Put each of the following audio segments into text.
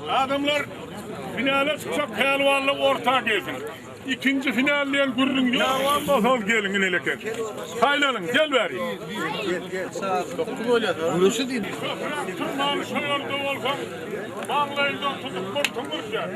Adamlar finala çykjak pälwanlar orta gelsin. Ikinji final diýen gürrüň ýok. Pälwan bolsaňyz geliň ineleken. Saýlanyň, gel bäri. Köpräk tyrmany şo ýerde bolsaň, maňlaýyňdan tutup murtuň ürker.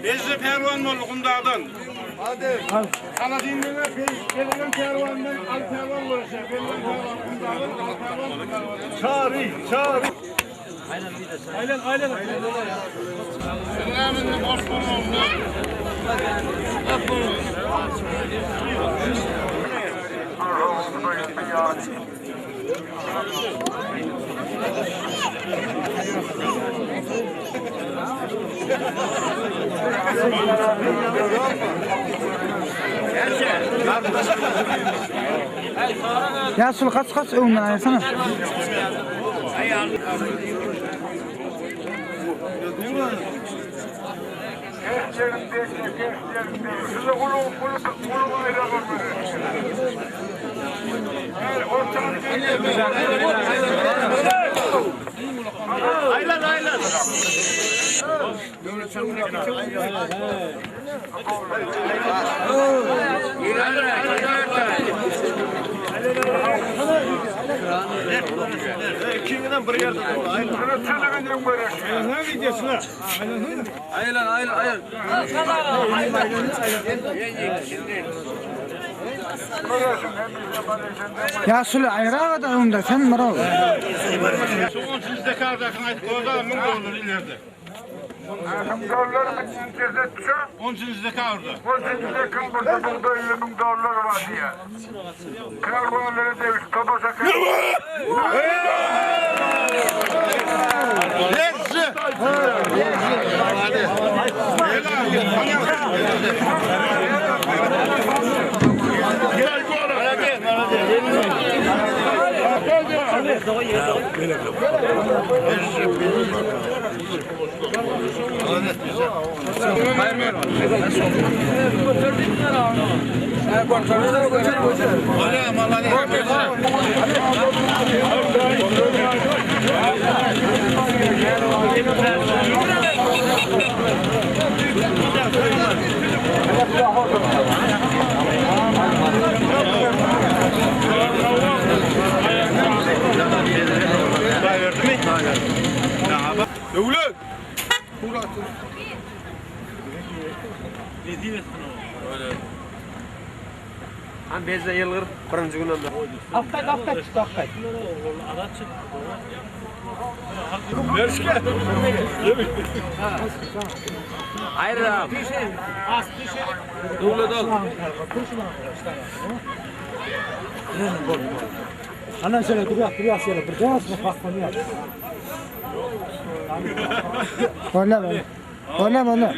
Bezje pälwan boldy Gumdagdan. Çary, çary. Ýaşuly kaç kaç öňünden aýyrsana. Ýaşuly aýraga-da öňde sen muraw. Şu 13-nji dekabrdakini aýdyp goýda 1000 dollar ileride. 1000 dollar mı? 13-nji dekabrda. 13 dekabrda burada 50 bin dollar var diye. Kervanlara demiş, topaşa Döwlet. Hem bezde ýylgyr birinji günden. Akgaý akgaý çykdy akgaý. Aýram. Döwlet ol. Ana şöyle durýar, durýar şöyle bir däs bakmanýar. Bolýar, bolýar. Bolýar, bolýar.